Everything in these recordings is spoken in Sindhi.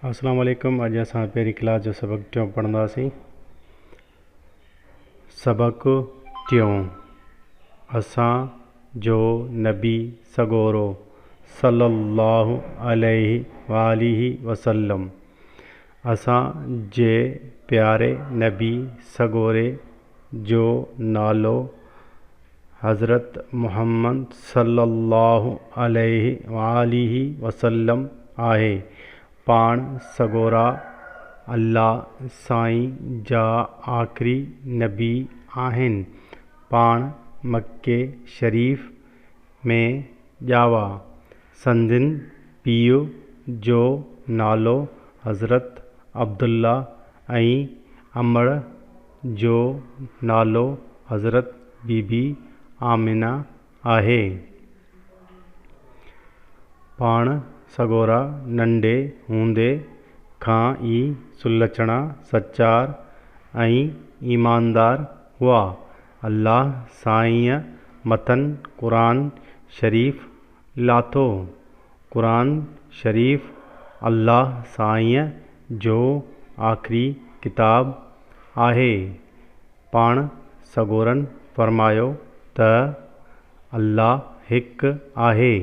اسلام عليڪم اڄ اسان پهرين ڪلاس جو سبق ٽيون پڙهنداسين سبق ٽيون اسان جو نبي سڳورو صلي الله عليه واله وسلم اسان جي پياري نبي سڳوري جو نالو حضرت محمد صلّي اللّٰه عليه واٰله وسلّم آهي. پاڻ سڳورا الله سائين جا آخري نبي آهن. پاڻ مڪي شريف ۾ ڄاوا. سندن پيء جو نالو حضرت عبدالله ۽ امڙ جو نالو حضرت بي بي آمنه آهي. پاڻ سڳورا ننڍي هوندي کان ئي سلڇڻا، سچار ۽ ايماندار هئا. الله سائينء مٿن قرآن شريف لاٿو. قرآن شريف الله سائينء جو آخري ڪتاب آهي. پاڻ سڳورن فرمايو ته الله هڪ آهي.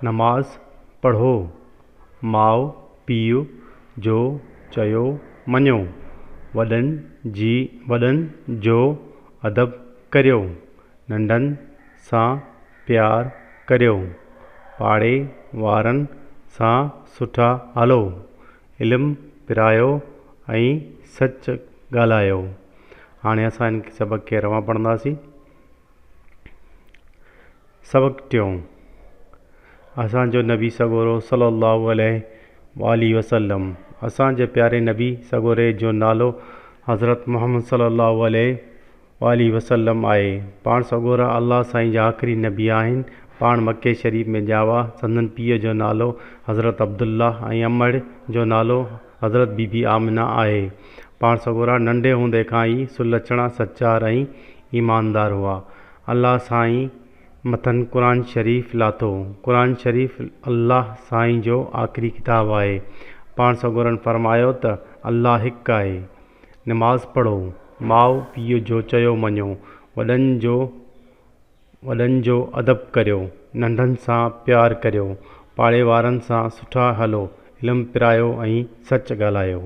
نماز پڙهو، ماء پيء جو چيو مڃو، وڏن جي وڏن جو ادب ڪريو. ننڍن سان پيار ڪريو، پاڙي وارن سان سٺا هلو، علم پرايو ۽ سچ ڳالهايو. هاڻي اسان هن سبق کي روان پڙهنداسين. سبق ٽيون، اسان جو نبي سڳورو صلي الله عليه واٰله وسلم اسان جي پياري نبي سڳوري جو نالو حضرت محمد صلي الله عليه واٰله وسلم آهي. پاڻ سڳورا الله سائين جا آخري نبي آهن. پاڻ مڪي شريف ۾ ڄاوا. سندن پيء جو نالو حضرت عبدالله ۽ امڙ جو نالو حضرت بي بي آمنه آهي. پاڻ سڳورا ننڍي هوندي کان ئي سلڇڻا، سچار ۽ ايماندار هئا. الله سائين مٿن قرآن شريف لاٿو. قرآن شريف الله سائين جو آخري ڪتاب آهي. پاڻ سڳورن فرمايو ته الله هڪ آهي. نماز پڙهو، ماء پيء جو چيو مڃو، وڏن جو وڏن جو ادب ڪريو، ننڍن سان پيار ڪريو، پاڙي وارن سان سٺا هلو، علم پرايو ۽ سچ ڳالهايو.